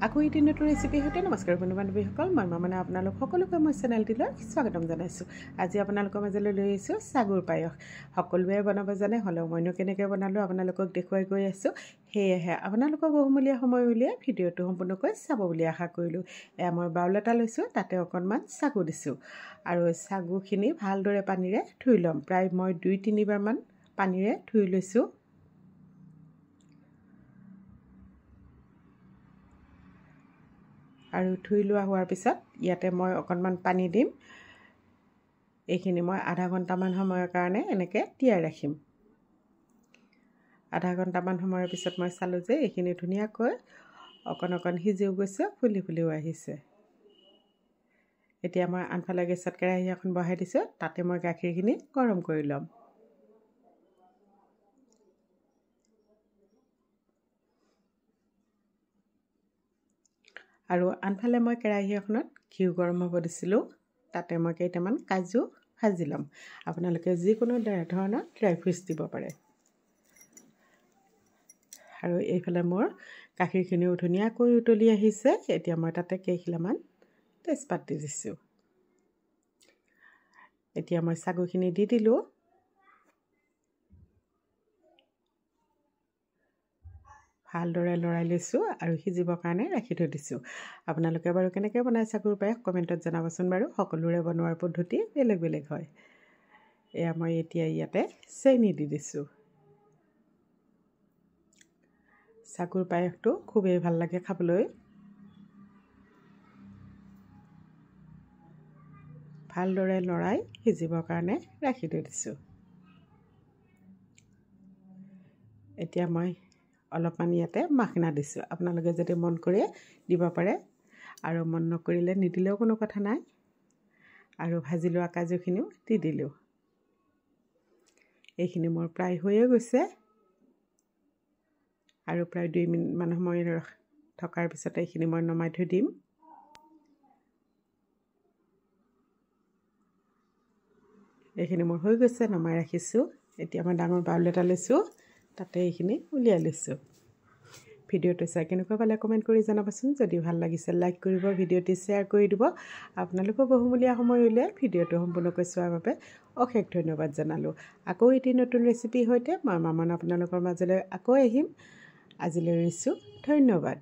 আকৌ এটি নতুন ৰেচিপিৰ সৈতে নমস্কাৰ বন্ধু বান্ধৱীসকল, মই মানে আপোনালোক সকলোকে মোৰ চেনেলটিলৈ স্বাগতম জনাইছোঁ। আজি আপোনালোকৰ মাজলৈ লৈ আহিছোঁ চাগুৰ পায়স। সকলোৱে বনাব জানে, হ'লেও মইনো কেনেকৈ বনালোঁ আপোনালোকক দেখুৱাই গৈ আছোঁ। সেয়েহে আপোনালোকৰ বহুমূলীয়া সময় উলিয়াই ভিডিঅ'টো সম্পূৰ্ণকৈ চাব বুলি আশা কৰিলোঁ। এয়া মই বাউল এটা লৈছোঁ, তাতে অকণমান চাগু দিছোঁ আৰু চাগুখিনি ভালদৰে পানীৰে ধুই ল'ম। প্ৰায় মই 2-3 বাৰমান পানীৰে ধুই লৈছোঁ। আৰু ধুই লোৱা হোৱাৰ পিছত ইয়াতে মই অকণমান পানী দিম। এইখিনি মই আধা ঘণ্টামান সময়ৰ কাৰণে এনেকৈ তিয়াই ৰাখিম। আধা ঘণ্টামান সময়ৰ পিছত মই চালোঁ যে এইখিনি ধুনীয়াকৈ অকণ অকণ সিজিও গৈছে, ফুলি ফুলিও আহিছে। এতিয়া মই আনফালে গেছত কেৰাহী এখন বহাই দিছোঁ, তাতে মই গাখীৰখিনি গৰম কৰি ল'ম। আৰু আনফালে মই কেৰাহী এখনত ঘিউ গৰম হ'ব দিছিলোঁ, তাতে মই কেইটামান কাজু ভাজি ল'ম। আপোনালোকে যিকোনো ধৰণৰ ড্ৰাই ফ্ৰুটছ দিব পাৰে। আৰু এইফালে মোৰ গাখীৰখিনিও ধুনীয়াকৈ উতলি আহিছে। এতিয়া মই তাতে কেইখিলামান তেজপাত দি দিছোঁ। এতিয়া মই চাগুখিনি দি দিলোঁ। ভালদৰে লৰাই লৈছোঁ আৰু সিজিবৰ কাৰণে ৰাখি থৈ দিছোঁ। আপোনালোকে বাৰু কেনেকৈ বনায় চাগুৰ পায়স, কমেণ্টত জনাবচোন বাৰু। সকলোৰে বনোৱাৰ পদ্ধতি বেলেগ বেলেগ হয়। এয়া মই এতিয়া ইয়াতে চেনি দি দিছোঁ। চাগুৰ পায়সটো খুবেই ভাল লাগে খাবলৈ। ভালদৰে লৰাই সিজিবৰ কাৰণে ৰাখি থৈ দিছোঁ। এতিয়া মই অলপমান ইয়াতে মাখনা দিছোঁ। আপোনালোকে যদি মন কৰে দিব পাৰে আৰু মন নকৰিলে নিদিলেও কোনো কথা নাই। আৰু ভাজি লোৱা কাজুখিনিও দি দিলোঁ। এইখিনি মোৰ প্ৰায় হৈয়ে গৈছে আৰু প্ৰায় 2 মিনিটমান সময় থকাৰ পিছতে এইখিনি মই নমাই থৈ দিম। এইখিনি মোৰ হৈ গৈছে, নমাই ৰাখিছোঁ। এতিয়া মই ডাঙৰ বাউল এটা লৈছোঁ, তাতে এইখিনি উলিয়াই লৈছোঁ। ভিডিঅ'টো চাই কেনেকুৱা পালে কমেণ্ট কৰি জনাবচোন। যদি ভাল লাগিছে লাইক কৰিব, ভিডিঅ'টি শ্বেয়াৰ কৰি দিব। আপোনালোকৰ বহুমূলীয়া সময় উলিয়াই ভিডিঅ'টো সম্পূৰ্ণকৈ চোৱাৰ বাবে অশেষ ধন্যবাদ জনালোঁ। আকৌ এটি নতুন ৰেচিপিৰ সৈতে মই মামন আপোনালোকৰ মাজলৈ আকৌ আহিম। আজিলৈ এৰিছোঁ, ধন্যবাদ।